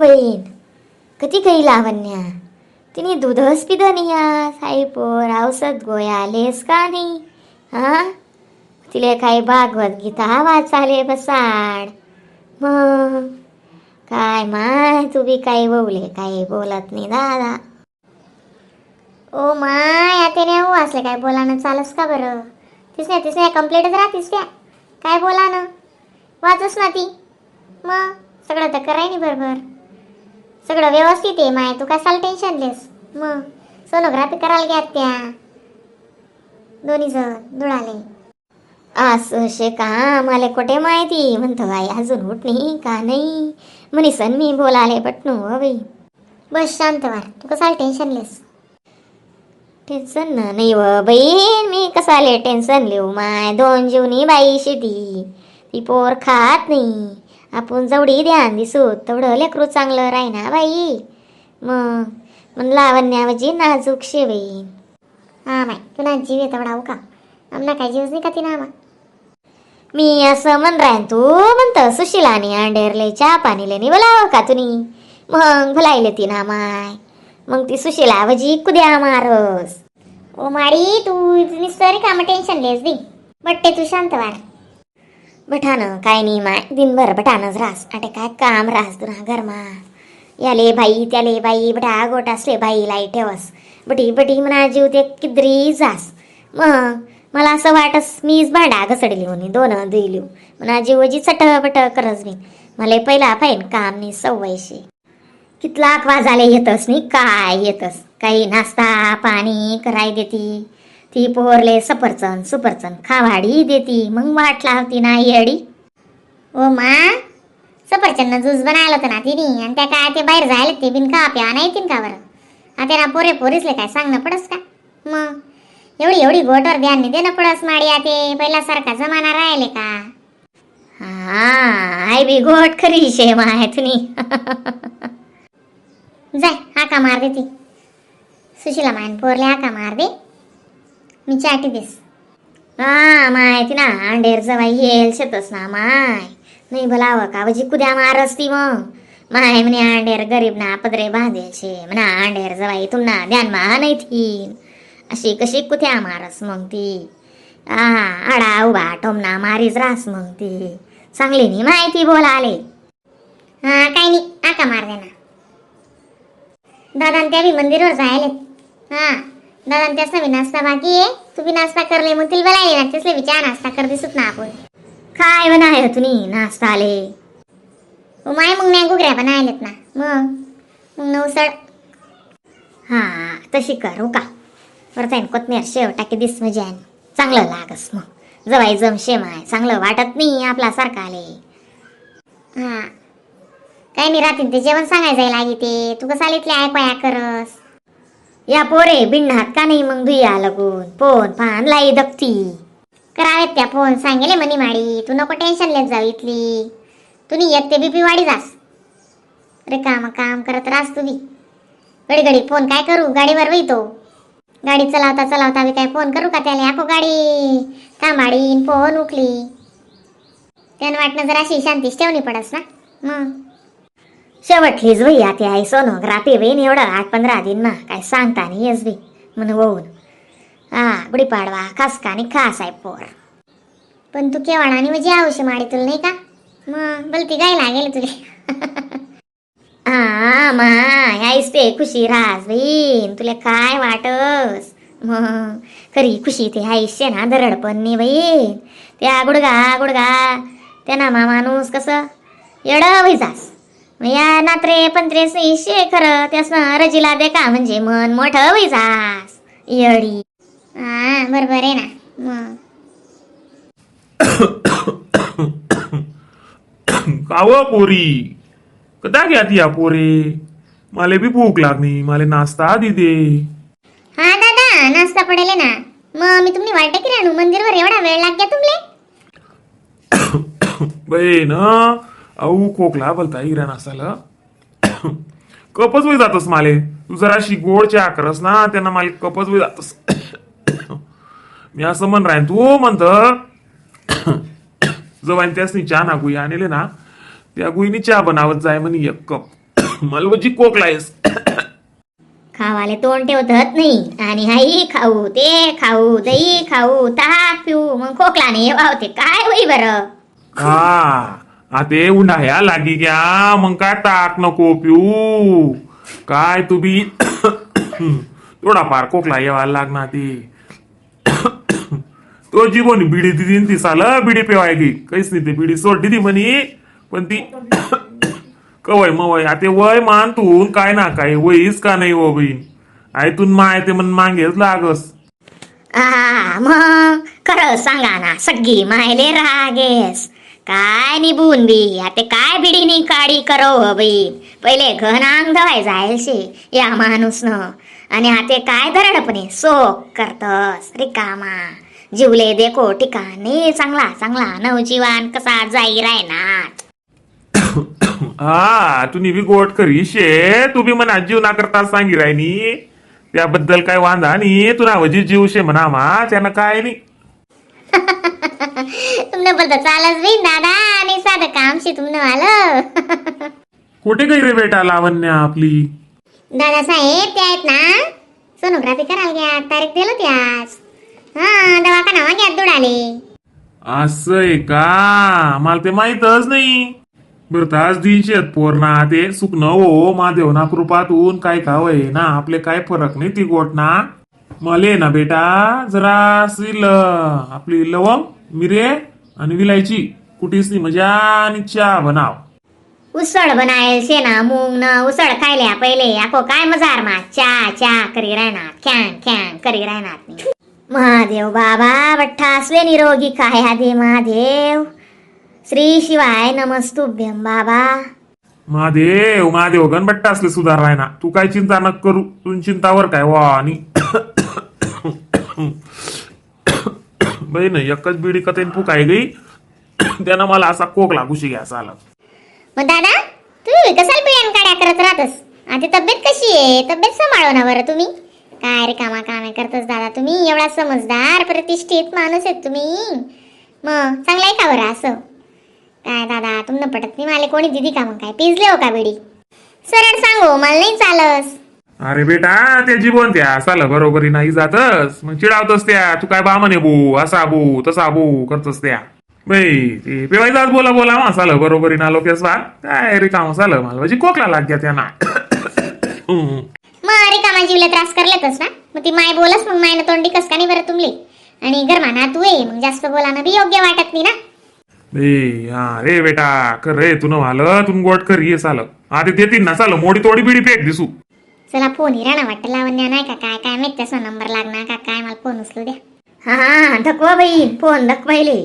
बहीण कधी गई लावण्या तिने दूधच पिदं नाही आज. आई पोर औषध गोया लेस का नाही? हा तिले काही भागवत गीता वाचाले बसाड. मग काय माय तू बी काही बोलले काही बोलत नाही दादा. ओ my आता नाही हो असले काय बोलानं चालस का बरं? तीच नाही तीच नाही कंप्लेंटच राहतीस त्या काय बोलानं वाचस ना ती. मग सगळं तर कराय नाही बरोबर, सगळं व्यवस्थित आहे माय. तू कशाला टेन्शन लेस? मग सोनोग्राफी करायला घ्या त्या दोन्ही जण दुळाले. असं शे का मला कुठे माहिती म्हणतो आई अजून उठ नाही का नाही म्हणे सण मी बोलाले पटनू हो बाई. बस शांत वार, तू कसाला टेन्शन लेस? टेन्शन नाही व बहीण, मी कसाले टेन्शन लिहू माय. दोन जीवनी बाई शेती ती पोर खात नाही. आपण जेवढी ध्यान दिसू तेवढं लेकरू चांगलं राही ना बाई. मग मग लावण्यावजी नाजूक शे बहीण. हा माय तुला जीव आहे तेवढा हो का? आमना काय जीवच नाही का ती ना. मी असं म्हण राहीन तू म्हणत सुशीलाने अंडेरले चहा पाणीले नाही बोलावं का तुम्ही? मग भुलायले ती ना माय. मग ती सुशीला वजी कुद्या मारस. ओ माडी तू निसरी काम टेन्शन लेस दी बट्टे, तू शांत वार. बठानं काय नाही माय, दिनभर बठानच रास. आटे काय काम रास तुला घरमा? याले बाई त्याले बाई बठा गोट असले बाई लाई ठेवस बटी बटी म्हणा जीव ते किद्री जास. मग मला असं वाटस मीच भांडा घसडली म्हणून दोन दिली म्हणा जीवजी चटपट करस मी. मला पहिला पाहिन काम नाही सवयशी. कितला वाजाले येतस नाही काय येतस? काही नाश्ता पाणी कराय देती ती पोरले सफरचंद सुपरचंद खावाडी देती मग वाट लावती ना येडी. ओ मा सफरचंद ज्यूस बनायला होतं ना तिने आणि त्या काय ते बाहेर जायला ते बिन खा प्या नाही तीन का बरं? आता ना पोरे पोरीसले काय सांगणं पडस का? मग एवढी एवढी गोटवर ध्यान नाही देणं पडस माडी. ते पहिल्यासारखा जमाना राहिले का? हा I बी गोट खरी शे माय तुम्ही. जाय हाका मार दे ती सुशीला मान पोरले हाका मार दे, मी चाटी देस. हा माय ती ना अंडेर जवाई येईल शेतस ना माय. नाही बोलावं का वजी कुद्या मारस ती. मग माय म्हणे अंडेर गरीब ना पदरे बांधेल शे म्हणा अंडेर जवाई तुमना ध्यान मा नाही थीन अशी कशी कुथ्या मारस मग ती. आ आडा उभा टोमना मारीच रास मग ती चांगली नाही माहिती बोलाले. हा काही नाही हाका मार दे ना. दादा त्या बी मंदिरवर जायले. हा दादा त्यासना बी नाश्ता बाकी आहे, तू बी नाश्ता करले मग तिला बोलायले ना त्यासले बी चहा नाश्ता कर दिसत ना आपण. काय बनाय तुम्ही नाश्ता आले? ओ my मग नाही घुगऱ्या बनायलेत ना मग मग नवसळ. हा तशी करू का? बरं जाईन कोथमीर शेव टाकी दिस म्हणजे आणि चांगलं लागस मग जवाई जमशे माय. चांगलं वाटत नाही आपला सारखा आले. हा काही नाही रात्री ते जेवण सांगायचं लागी ते तू कसं इथले ऐकवाया करस. या पोरे बिन्नात का नाही मग धुया लगून फोन पान लाई दपती करावेत त्या फोन सांगेले म्हणी माडी. तू नको टेन्शन लेत जाऊ इथली. तू नाही येत ते बीपी वाढी जास. अरे काम काम करत रास तू बी घडी घडी फोन काय करू? गाडीवर वही तो गाडी चलावता चलावता बी काय फोन करू का त्याला? आखो गाडी थांबाडीन फोन उकली त्यानं वाटणं जरा अशी शांतीच ठेवणी पडस ना मग. शेवटलीच बाई आता आई सोनोग्राफी बहीण एवढं 8-15 दिन ना काय सांगता नाही येस बी म्हण होऊन. हा गुढीपाडवा खास का आणि खास आहे पोर. पण तू केव्हा आणि म्हणजे आवशी माडी तुला नाही का मग बोलती गाय लागेल तुला. हा माय आईस ते खुशी रास बहीण तुला काय वाटस मग खरी खुशी ते आईशे ना दरड पण नाही बहीण. त्या गुडगा गुडगा त्या ना मा माणूस कसं येडं जास. मग या नात्रे पंत्रे शे खरं त्यास रजीला दे का म्हणजे मन मोठं जास येडी. हा बरोबर आहे ना मग. काव पोरी कदा घ्या ती या पोरे? माले बी भूक लागली, माले नाश्ता दी दे. हा दादा नाश्ता पडेल ना मग मी तुम्ही वाटत की राणू मंदिरवर एवढा वेळ लाग गया तुमले. बे ना औ खोकला बोलता इरा नासाला कपच वय जातस माले. तू जराशी गोड चहा करस ना त्यांना माले कपच वय जातस. मी असं म्हण राहीन तू म्हणत जवान त्यासनी चहा ना गुई आणले ना त्या गुईनी चहा बनावत जाय म्हणे एक कप. मला वजी खोकला येस. खावाले तोंड ठेवतच नाही आणि हाई खाऊ, ते खाऊ, दही खाऊ, ताक पिऊ, मग खोकला नाही वावते काय होई बरं? हा, आते उन्हाळ्या लागी ग्या, मग काय ताक नको पिऊ काय तू बी. थोडाफार खोकला येवायला लागणार ती. तो जीवन बिडी दिदी न ती साल बिडी पेवाय गई काहीच नाही. ते बिडी सोडली ती म्हणी, पण ती कवय मवय आते वय मान तू काय ना काय वयीच का नाही हो बहीण आयतून माय ते म्हण मागेच लागस. आ मग खरं सांगा ना, सगळी मायले रागेस काय निबून बी. आता काय बिडीनी काडी करो हो बहीण. पहिले घन अंग धवाय जायल शे या माणूस न आणि आते काय दरडपणे सोक करतस रिकामा. जीवले देखो ठिकाणी चांगला चांगला नवजीवान कसा जाई रायनात. हा, तू बी गोट करी शे. तू बी म्हणा जीव ना करता सांगी रायनी, त्याबद्दल काय वांधा नाही. तू नावजी जीव शे म्हणा मा त्यानं काय नाही. तुमनं बोलता चालच बी दादा आणि साधं काम शे तुमनं आलं. कुठे गई रे बेटा लावण्या आपली? दादा साहेब, ते आहेत ना सोनोग्राफी करायला घ्या, तारीख दिलं होती आज. हा, दवाखाना घ्या दुडाले. असं आहे का? मला ते माहीतच नाही बरं. तास दिनशेत पोर ना ते सुकणं हो महादेव ना कृपातून काय खावय ना आपले काय फरक नाही ती गोट ना. मले ना बेटा जरा आपली लवंग मिरे आणि विलायची कुठीच नाही मजा आणि चहा बनाव. उसळ बनायल शे ना मूंग न उसळ खायल्या पहिले आको काय मजार मा चा चा करी राहणार, ख्यांग ख्यांग करी राहणार मी. महादेव बाबा बठ्ठा स्वे निरोगी काय आदे महादेव. श्री शिवाय नमस्तुभ्यम बाबा. महादेव महादेव गणबट्टा असले सुधार राय ना. तू काय चिंता न करू. तू चिंतावर काय वा आणि बाई ना एकच बिडी कथेन फुकाय गई, त्यानं मला असा कोक लागूशी घ्यायचा आला. मग दादा, तुम्ही कसाल बियाण काड्या करत राहतस? आता तब्येत कशी आहे? तब्येत सांभाळो ना बरं तुम्ही. काय रे कामा कामे करतस दादा तुम्ही? एवढा समजदार प्रतिष्ठित माणूस आहेत तुम्ही, मग चांगलं आहे का बरं असं? काय दादा, तुमनं पटत नाही मला. कोणी दिदी का मग काय पिजले हो का बिडी? सरळ सांगो, मला नाही चालस. अरे बेटा, त्या जीवन त्या साला बरोबरी नाही जातस, मग चिडावतस त्या. तू काय बामन बो असा बो तसा बो करतस त्या. बाई ते पेवायचाच बोला बोला मा साला बरोबरी ना लोकेस बा काय रे काम साला मला म्हणजे कोकला लाग गया त्यांना. मग अरे कामा जीवला त्रास करलेतच ना. मग ती माय बोलस, मग मायनं तोंडी कस का नाही बरं तुमले? आणि घरमा ना तू ये, मग जास्त बोलानं बी योग्य वाटत नाही ना. ए हा रे बेटा, कर रे तू न आलं तुम गोट कर ये साल आधी देतील ना साल मोडी तोडी बिडी फेक दिसू. चला, फोन हिरा ना वाटतं लावण्या नाही का काय काय माहित त्याचा नंबर लागणार का काय. मला फोन उचलू द्या. हा हा, धकवा बाई फोन धकवायले.